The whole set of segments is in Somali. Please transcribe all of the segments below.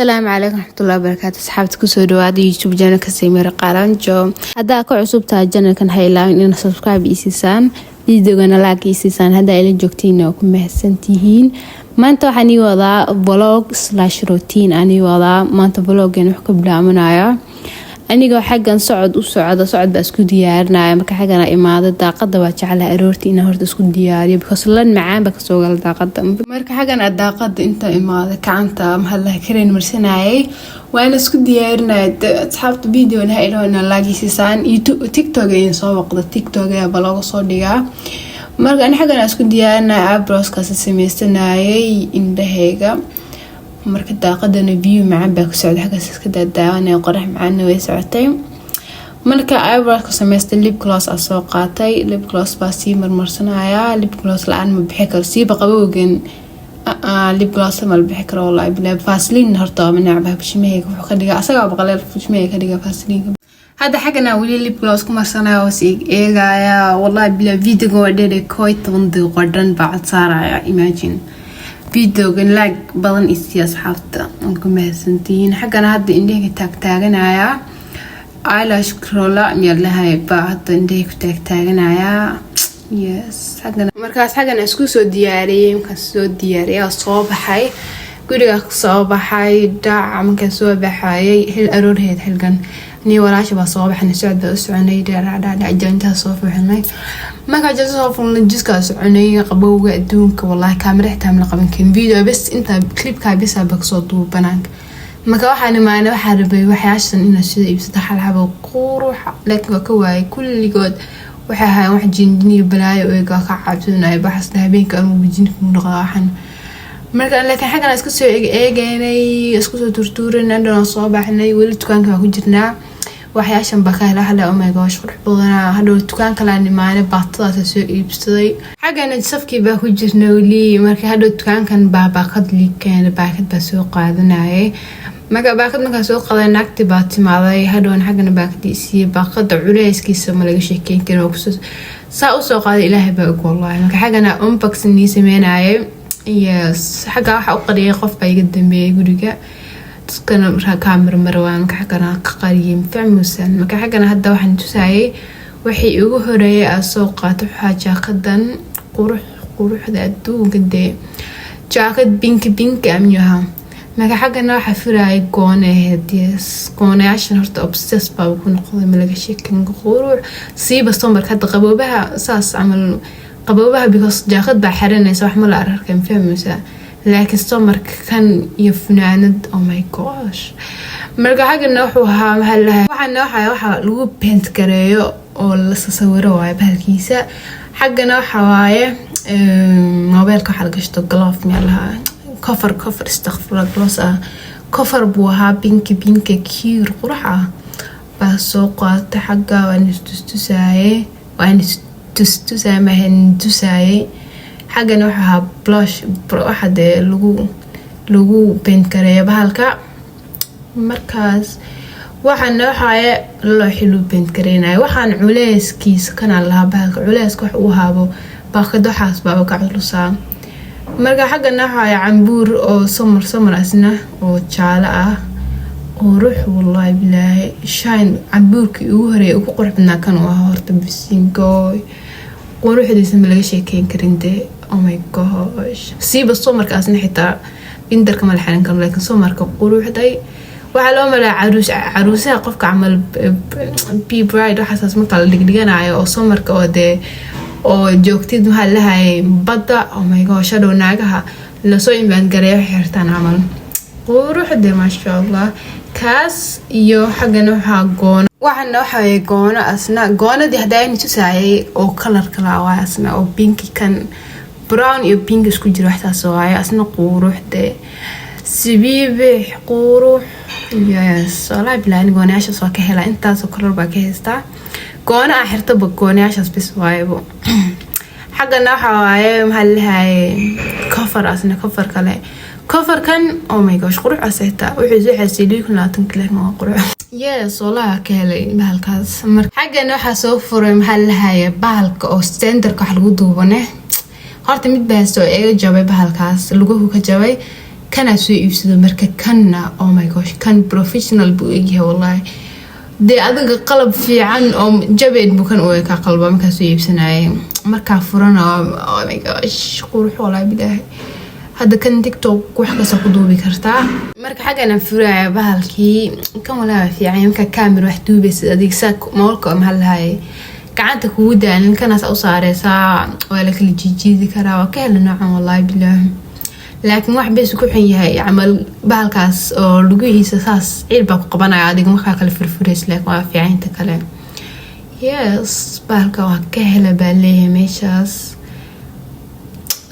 Asalaamu calaykum raxmatullahi wabarakaatu. Asxaabta, kusoo dhawaada YouTube channelka Samir Qaranjo. Haddaa ka cusub tahay channelkan, ha ilaawin inaad subscribe iisiisaan, videogana like iisiisaan. Haddaa ila joogtiin, waa ku mahadsantihiin. Maanta waxaan ii wadaa vlog/routine aan ii wadaa. Maanta vloggan wuxuu ka bilaabanaya anigoo xaggan socod u socda. Socod baa isku diyaarinaya. Marka xaggan imaada, daaqada waa jeclaha aroortii inaan horta isku diyaariyo, because lan macaan baa kasoo gala daaqada. Marka xaggan aa daaqada inta imaada, gacanta maxaa kareen marsanayay, waana isku diyaarinaya. Asxaabta, videona ha ilaawo inaa like siisaan. TikTok ayin soo waqda, TikTok ayaaba looga soo dhigaa. Marka ani xaggan aa isku diyaarinaya, eyebrowskaas sameysanayay, indhahayga. Marka daaqadana view macaan baa ku socda, xaggaas iska daadaawanaya, qorax macaanna way socotay. Marka eyebrowska sameystay, lip gloss aa soo qaatay, lip gloss baa sii marmarsanaya. Lip gloss la-aan ma bixi karo, siiba qabowgan lip gloss ma la bixi karo, wallahi bilaa. Vaseline horta waa manacbaha, bushimahayga wuxuu ka dhigaa asagaa baqaleel, bushimahayga ka dhigaa Vaseline. Hadda xaggana weli lip gloss ku marsanaya, hoos eegaya. Wallahi bilaa, videoga waa dheer, 11 daqiiqo dhan baa cod saaraya. Imagine, videogan like badan isiiya, asxaabta, waan ku mahadsantihiin. Xaggana hadda indhahayga taagtaaganaya, eyelash curler miyaa lahay baa hadda indhahayga ku taagtaaganayaa. Yes, xaggana markaas xaggana isku soo diyaariyey. Markaan soo diyaariyay, waa soo baxay, guriga soo baxay dhaaca. Markaan soo baxayay hil aroorheed, xilgan nii walaasha baa soo baxnay, socod baa u soconay, dhadhadhadhac jaantaha soo fuuxnay. Markaa jaanta soo fuulnay, jiskaa soconay, qabowga adduunka, wallahi kaamira xitaa ma la qaban karin video, bes intaa clipkaa bisa ba kasoo duub banaanka. Marka waxaan imaanay, waxaa rabay waxyaashan inaad sida iibsato, hal xabo quruxa, laakiin waa ka waayay. Kulligood waxay ahaayeen wax jinjiniyo balaayo eega, ka cabsanaya baxasna habeenka anugu jinka mu dhaqaa waxan. Marka laakiin xaggan iska soo eegeynay, isku soo turtuuranay, hadhana soo baxnay. Weli dukaanka baa ku jirnaa, waxyaashan baa ka hela hadha. Oh my gosh, qurux badanaa. Hadhow dukaan kalaan imaanay, baatadaasa soo iibsaday. Xaggana safkii baa ku jirnay weli. Marka hadhow dukaankan baa baakad lii keenay, baakad baa soo qaadanayay. Marka baakad markaa soo qaday, naagti baa timaaday. Hadhowna xaggana baakadii siiyey. Baakada culeyskiisa ma laga sheekeyn karin, waa kusoo saa usoo qaaday, Ilaahay baa og, wallahi. Marka xaggana unboxing nii sameynayay. Yes, xagga waxaa u qariyay, qof baa iga dambeeyay guriga, dadkana kaamira marawaan. Marka xaggana ka qariyay, mafahmusan. Marka xaggana hadda waxaan tusayay wixii ugu horeeyay aa soo qaato. Waxaa jaakadan qurux, quruxda adduunka dee, jaakad pink pink amyaha. Marka xaggana waxaa furayay goone ahayd. Yes, goonayaashan horta obsess baaba ku noqday, ma laga sheekin qurux, siiba summerka. Hadda qaboobaha saas camal qaboobaha, because jaakad baa xiranaysa, wax ma la ararka, mafahmaysaa? Laakiin summerka kan iyo funaanad, oh my gosh. Marka xaggana wuxuu ahaa, maxaa lahay, waxaana waxa lagu paint gareeyo oo la sasawiro waaye bahalkiisa. Xaggana waxa waaye mobiilka waxaa la gashto, glove miyaa lahaa, cover, cover, istakfurla, gloss ah, cover buu ahaa, pink pink cute qurux ah baa soo qaatay. Xagga waan istustusaayay, waan istustusaayay, maahan tusaayay. Xaggana wuxuu ahaa blush, waxa dee lagu paint gareeyo bahalka. Markaas waxaana waxaaye looxi lagu paint gareynayo. Waxaan culeyskiisa kanaa lahaa, bahalka culeyska wax uu haabo, baakad waxaas baaba ka culusaa. Marka xaggana waxaaya cambuur oo summer summer asna oo jaalo ah, qurux, wallahi bilaahi. Shine cambuurkii ugu horeeyay ugu qurux badnaa kan uu ahaa horta. Bisingoy, quruxdiisa ma laga sheekeyn karin dee. Oh my gosh, siiba summerkaasna, xitaa winterka ma la xiran karo, laakiin summerka quruxday waxaa loo malaa caruus, caruusaha qofka camal, b bride waxaasaas marka la dhigdhiganayo oo summerka oo dee oo joogtid, maxaa lahayay, badda. Oh my gosh, hadhow naagaha lasoo imbaangareeyo waxay xirtaan camal, quruxde, maasha Allah. Kaas iyo xaggana waxaa goono, waxaana waxaweye goono asna, goonadii haddaa tusaayay oo color kala waay asna, oo pink kan brown iyo pink isku jiro, waxtaas waaye asna, quruxde, sibiibix, qurux. Yes, walahi bilaa, goonayaashaas waa ka helaa, intaasoo color baa ka haystaa. Goona aa xirtaba goonayaashaas bis waayebo. Xaggana waxa waaye, maxaa lalahaye, cover asna, cover kale, coverkan, oh my gosh, qurux aseeta. Wuxuu soo xasiyay 2020 laakiin waa qurux. Yes, walahi ka helay bahalkaas. Marka xaggana waxaa soo furay, maxaa lalahaye, bahalka oo standerka wax lagu duubane. Horta mid baa haysto oo iga jabay, bahalkaas luguhu ka jabay. Kanaa soo iibsado. Marka kanna, oh my gosh, kan professional buu egyahay wallahi. Dee adiga qalab fiican oo jabeed buu kan u ekaa qalba markaa soo iibsanayay. Markaa furana, oh my gosh, qurux wallahi bilaahi. Hadda kan TikTok wax kasta ku duubi kartaa. Marka xaggana furaya bahalkii kan, walaa waa fiican. Markaa camera wax duubaysid, adiga saa moolka, maxaa lahaye, gacanta kugu daalin, kanaas u saareysaa, waa la kala jiijiidi karaa. Waa ka hela noocan wallahi bilaahi. Laakiin wax bees ku xun yahay camal bahalkaas oo lugihiisa saas ciil baa ku qabanaya adiga markaa kala furfurays. Laakiin waa fiican inta kale. Yes, bahalka waa ka hela baa leeyahay. Meeshaas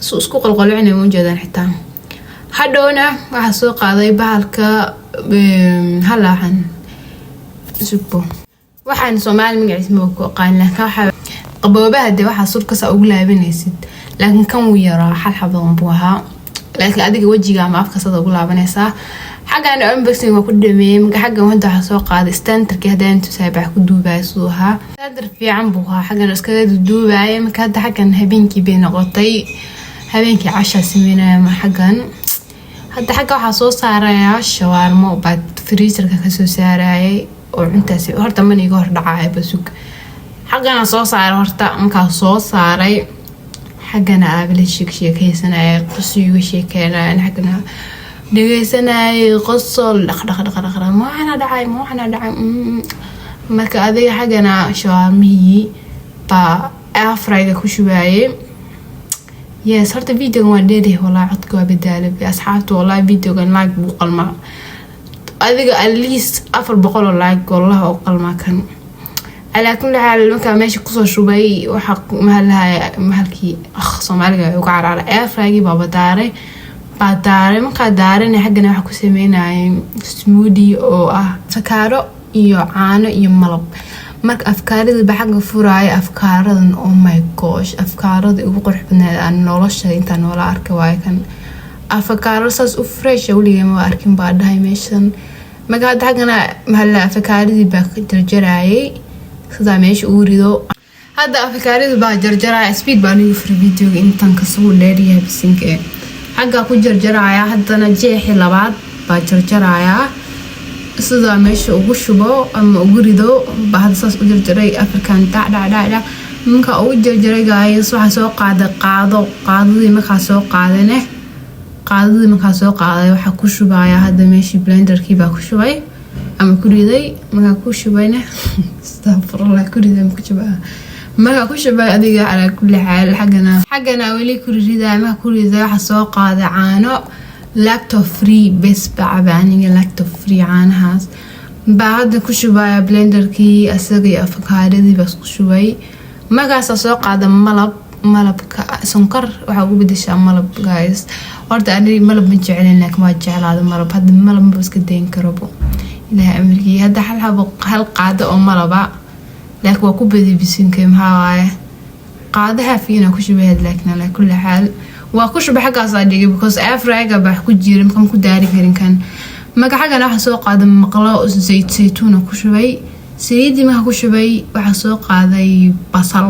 su isku qolqolcinay ma ujeedaan xitaa. Hadhowna waxaa soo qaaday bahalka halaaxan sugbo. Waxaan Soomaali magaciisa ma ku aqaan, laakiin waxaa qaboobaha dee waxaa surkasa ugu laabanaysid. Laakiin kan wuu yaraa, hal xabadan buu ahaa, laakiin adiga wejiga ama afka sada ugu laabanaysaa. Xaggan unboxing waa ku dhameeyey. Marka xaggan hadda waxaa soo qaaday standarkii haddaan tusaay baa ku duubaya siduu ahaa. Standard fiican buu ahaa, xaggan iskaga duubaaya. Marka hadda xaggan habeenkii bay noqotay, habeenkii cashaa sameynaya. Ma xaggan hadda xagga waxaa soo saarayaa shawaarmo baad freezerka kasoo saarayay oo cuntaasi horta mana iga hor dhacaya basug. Xaggana soo saaray horta. Markaa soo saaray xaggana aabala sheek sheekeysanaya, qosol iga sheekeynaya, xaggana dhegeysanayay, qosol dhaq dhaq dhaq dhaq dhaq. Ma waxana dhacay, ma waxana dhacay. Marka adiga xaggana shawaarmihii baa air fryga ku shubaayay. Yes, horta videogan waa dheeryahay walaa, codka waa badaalay asxaabta. Walaa videogan like buu qalmaa, adiga at least 400 oo like wallahi oo qalmaa kan. Calaa kulli xaal, markaa meesha kusoo shubay waxaa mahalahay mahalkii ah Soomaaliga uga caraaray, air frygii baaba daaray, baa daaray. Markaa daarana xaggana waxaa ku sameynayay smoothie oo ah afakaaro iyo caano iyo malab. Marka afkaaradii ba xagga furaaya. Afkaaradan, oh my gosh, afkaarada ugu qurux badneed aan nolosha intaan noola arkay waayo. Kan afakaaro saas u fresh weligay ma arkin baa dhahay meeshan. Marka hadda xaggana mahala afakaaradii baa jarjarayay, sidaa meesha ugu rido. Hadda afakaaradii baa jarjaraya. Speed baa nigu furay videoga intan kasuu dheeryahay bisinka. Xaggaa ku jarjaraya. Haddana jeexi labaad baa jarjarayaa, sidaa meesha ugu shubo ama ugu rido baa hadda saas u jarjaray afarkan dhac dhac dhac dhac. Markaa ugu jarjaray, guys, waxaa soo qaaday qaado. Qaadadii markaa soo qaadane, qaadadii markaa soo qaaday, waxaa ku shubayaa hadda meeshii blenderkii baa ku shubay ama ku riday. Markaa ku shubayna, astaqfirullah, ku riday ama ku shubaa, markaa ku shubay adiga. Calaa kulli xaal, xaggana weli ku ridaa. Markaa ku riday, waxaa soo qaaday caano lactose free bes baa caba aniga, lactose free caanahaas baa hadda ku shubaya blenderkii. Asaga iyo afakaadadii baa isku shubay. Markaasaa soo qaada malab. Malabka sonkor waxaa ugu bedeshaa malab, guys. Horta ani malab ma jeclin, laakiin waa jeclaada malab hadda. Malab maba iska dayn karabo, Ilaah amarkii. Hadda hal xabo, hal qaado oo malaba, laakiin waa ku badi bisinka. Maxaa waaye, qaadaha fiina ku shubaheed, laakiin alaa kulli xaal waa ku shubay. Xaggaasaa dhigay because air fryga baa ku jira, markaan ku daari karin kan. Marka xaggana waxaa soo qaaday maqlo zayt saytuuna ku shubay. Saliiddii markaa ku shubay, waxaa soo qaaday basal.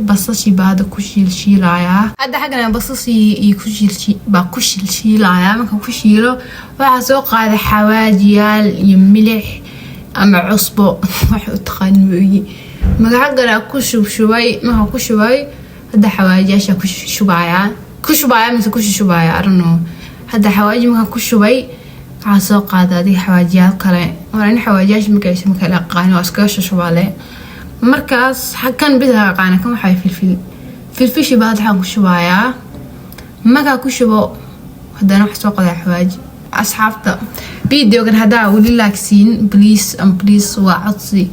Basashii baa hadda ku shiilshiilayaa. Hadda xaggana basashii iyo ku shiilshi baa ku shiilshiilayaa. Marka ku shiilo, waxaa soo qaaday xawaajiyaal iyo milix ama cusbo, waxa u taqaan mooyi. Marka xaggana ku shubshubay. Marka ku shubay, hadda xawaajiyaasha ku shubayaa, ku shubaya mise ku shubaya, I don't know. Hadda xawaaji markaa ku shubay, waxaa soo qaaday adiga xawaajiyaal kale. Hore xawaajiyaasha magaciisa marka la aqaani, waa iskaga shushubaale. Markaas kan bisa aqaana, kan waxaa filfil. Filfishi baa hadda waxaan ku shubayaa. Markaa ku shubo, haddana wax soo qadaa xawaaji. Asxaabta, videogan haddaa weli like siin, please and please, waa codsi,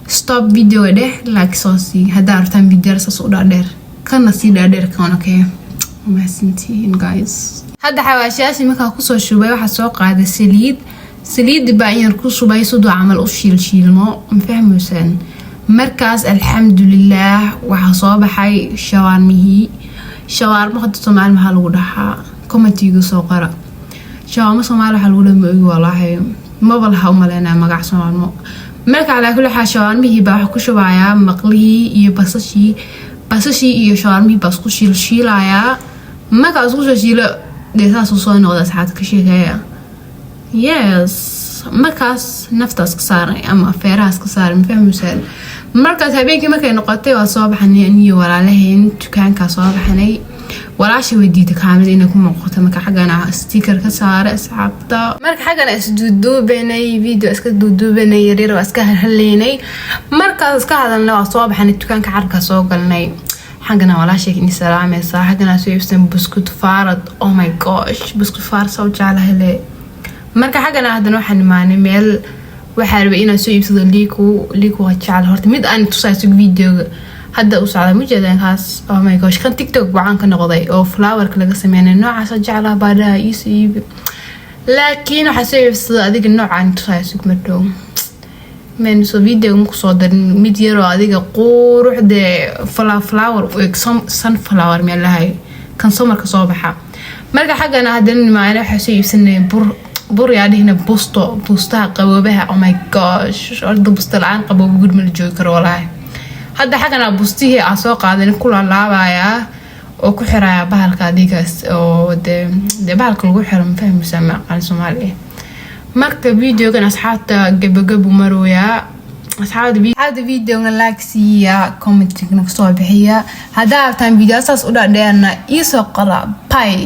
stop videoga dheh, like soo sii haddaa rabtaan video saas u dhaadheer, kana sii dhaadheer kan. Okay, mahadsantihiin, guys. Hadda xawaashiyaashii markaa kusoo shubay, waxaa soo qaaday saliid. Saliidii baa in yar ku shubay siduu camal u shiilshiilmo, ma fahmaysaan? Markaas alxamdulilaah, waxaa soo baxay shawaarmihii. Shawaarmo hadda Soomaali maxaa lagu dhaxaa? Commentiga soo qora. Shawaarmo Soomaali waxaa lagu dhaha ma ogi walaahi, maba laha umaleynaya magac shawaarmo. Marka calaa kulli xaal, shawaarmihii baa waxaa ku shubayaa maqlihii iyo basashii. Basashii iyo shawaarmihii baa isku shiilshiilayaa. Markaa isku soo shiilo. Dee saasuu soo noqda, asxaabta, ka sheekeeya. Yes, markaas naftaas ka saaray ama feerahaas ka saaray, ma fahmaysaan? Markaas habeenkii markay noqotay, waa soo baxnay aniyo walaalaheen, dukaankaa soo baxnay. Walaasha way diiday kaamirada inay ku muuqato. Marka xaggana sticker ka saaray, asxaabta. Marka xaggana isduuduubanay, video iska duuduubanay yaryar, waa iska halhaleynay. Markaas iska hadalnay, waa soo baxnay, dukaanka carabka soo galnay. Xaggana walaashay ini salaamaysaa. Xaggana soo iibsan buskut faarad. Oh my gosh, buskut faarad saa u jeclahay le. Marka xaggana haddana waxaan imaanay meel, waxaa rabay inaan soo iibsado liiku. Liiku waa jecel horta. Mid aan tusaay sug, videoga hadda u socda mujeedaan kaas. Oh my gosh, kan TikTok bacaan ka noqday oo flowerka laga sameynay, noocaas jeclaa baadhaha iisoo iibi. Laakiin waxaa soo iibsada adiga noocaan tusaay sug madhow so videoga ma kusoo darin. Mid yaroo adiga quruxdee flower u eg, sunflower meelahay kan somarka soo baxa. Marka xaggana haddana nimaana, waxaa soo iibsanay bur. Bur yaa dhihina, busto, bustaha qaboobaha. Oh my gosh, horta busto la-aan qabooba guri ma la joogi karo walaahi. Hadda xaggana bustihii aan soo qaadan ku laalaabayaa oo ku xirayaa bahalka adigaas oo dee bahalka lagu xiro, ma fahmaysaa? Ma aqaan Soomaaliya. Marka videogan, asxaabta, gabagabu marooyaa. Asxaabta, videogan like siiya, commentigna kasoo bixiya. Haddaa rabtaan video saas u dhaadheerna, iisoo qora. Bye.